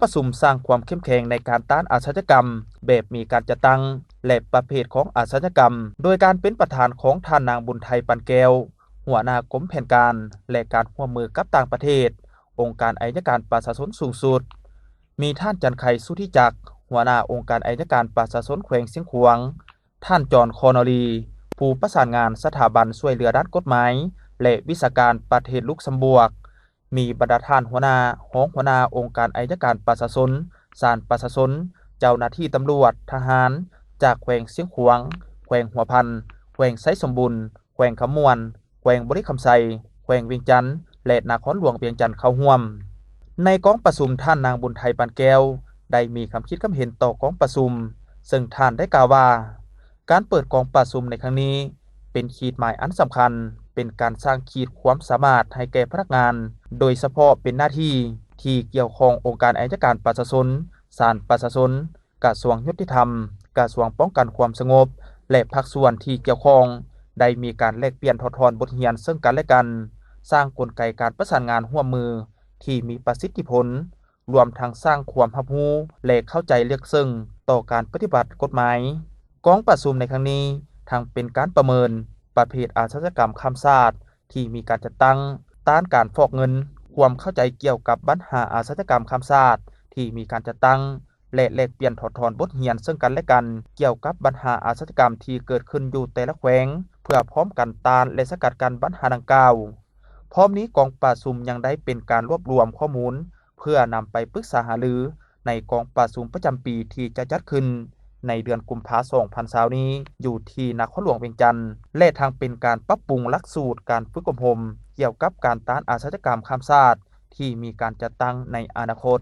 ປະຊຸມສ້າງຄວາມເຂັ້ມແຂງໃນການຕ້ານອາຊະຍາກຳແບບມີການຈັດຕັ້ງ ແລະ ປະເພດຂອງອາຊະຍາກຳ ໂດຍການເປັນປະທານຂອງທ່ານນາງ ບຸນໄທ ປານແກ້ວ ຫົວໜ້າກົມແຜນການ ແລະ ການຮ່ວມມືກັບຕ່າງປະເທດ, ອົງການໄອຍະການປະຊາຊົນສູງສຸດ, ມີທ່ານ ຈັນໄຄ ສຸທິຈັກ ຫົວໜ້າອົງການໄອຍະການປະຊາຊົນແຂວງຊຽງຂວາງ, ທ່ານ ຈອນ ຄໍນໍລີ ຜູ້ປະສານງານສະຖາບັນຊ່ວຍເຫຼືອດ້ານກົດໝາຍ ແລະ ວິຊາການປະເທດລຸກຊຳບວກ, ມີບັນດາທ່ານຫົວໜ້າ, ຮອງຫົວໜ້າອົງການໄອຍະການປະຊາຊົນ, ສານປະຊາຊົນ, ເຈົ້າໜ້າທີ່ຕຳຫຼວດ, ທະຫານ ຈາກແຂວງຊຽງຂວາງ, ແຂວງຫົວພັນ, ແຂວງໄຊສົມບູນ, ແຂວງຄຳມ່ວນ, ແຂວງບໍລິຄຳໄຊ, ແຂວງວຽງຈັນ ແລະ ນະຄອນຫຼວງວຽງຈັນເຂົ້າຮ່ວມ. ໃນກອງປະຊຸມ, ທ່ານນາງ ບຸນໄທ ປານແກ້ວ ໄດ້ມີຄຳຄິດຄຳເຫັນຕໍ່ກອງປະຊຸມ, ເຊິ່ງທ່ານໄດ້ກ່າວວ່າ, ການເປີດກອງປະຊຸມໃນຄັ້ງນີ້ ເປັນຂີດໝາຍອັນສຳຄັນ, ເປັນການສ້າງຂີດຄວາມສາມາດໃຫ້ແກ່ພະນັກງານ, ໂດຍສະເພາະເປັນໜ້າທີ່ທີ່ກ່ຽວຂ້ອງອົງການໄອຍະການປະຊາຊົນ, ສານປະຊາຊົນ, ກະຊວງຍຸຕິທຳ, ກະຊວງປ້ອງກັນຄວາມສະຫງົບ ແລະ ພາກສ່ວນທີ່ກ່ຽວຂ້ອງ ໄດ້ມີການແລກປ່ຽນຖອດຖອນບົດຮຽນເຊິ່ງກັນ ແລະ ກັນ, ສ້າງກົນໄກການປະສານງານຮ່ວມມືທີ່ມີປະສິດທິຜົນ, ລວມທັງສ້າງຄວາມຮັບຮູ້ ແລະ ເຂົ້າໃຈເລິກເຊິ່ງຕໍ່ການປະຕິບັດກົດໝາຍ. ກອງປະຊຸມໃນຄັ້ງນີ້ ທັງເປັນການປະເມີນປະເພດອາຊະຍາກຳຂ້າມຊາດທີ່ມີການຈັດຕັ້ງ, ຕ້ານການຟອກເງິນ, ຄວາມເຂົ້າໃຈກ່ຽວກັບບັນຫາອາຊະຍາກຳຂ້າມຊາດທີ່ມີການຈັດຕັ້ງ ແລະ ແລກປ່ຽນຖອດຖອນບົດຮຽນເຊິ່ງກັນ ແລະ ກັນ ກ່ຽວກັບບັນຫາອາຊະຍາກຳທີ່ເກີດຂຶ້ນຢູ່ແຕ່ລະແຂວງ ເພື່ອພ້ອມກັນຕ້ານ ແລະ ສະກັດກັ້ນບັນຫາດັ່ງກ່າວ. ພ້ອມນີ້, ກອງປະຊຸມຍັງໄດ້ເປັນການລວບລວມຂໍ້ມູນ ເພື່ອນຳໄປປຶກສາຫາລືໃນກອງປະຊຸມປະຈຳປີທີ່ຈະຈັດຂຶ້ນໃນເດືອນກຸມພາ ສອງພັນຊາວ ນີ້ ຢູ່ທີ່ນະຄອນຫຼວງວຽງຈັນ ແລະ ທັງເປັນການປັບປຸງຫຼັກສູດການຝຶກອົບຮົມກ່ຽວກັບການຕ້ານອາຊະຍາກຳຂ້າມຊາດທີ່ມີການຈັດຕັ້ງໃນອະນາຄົດ.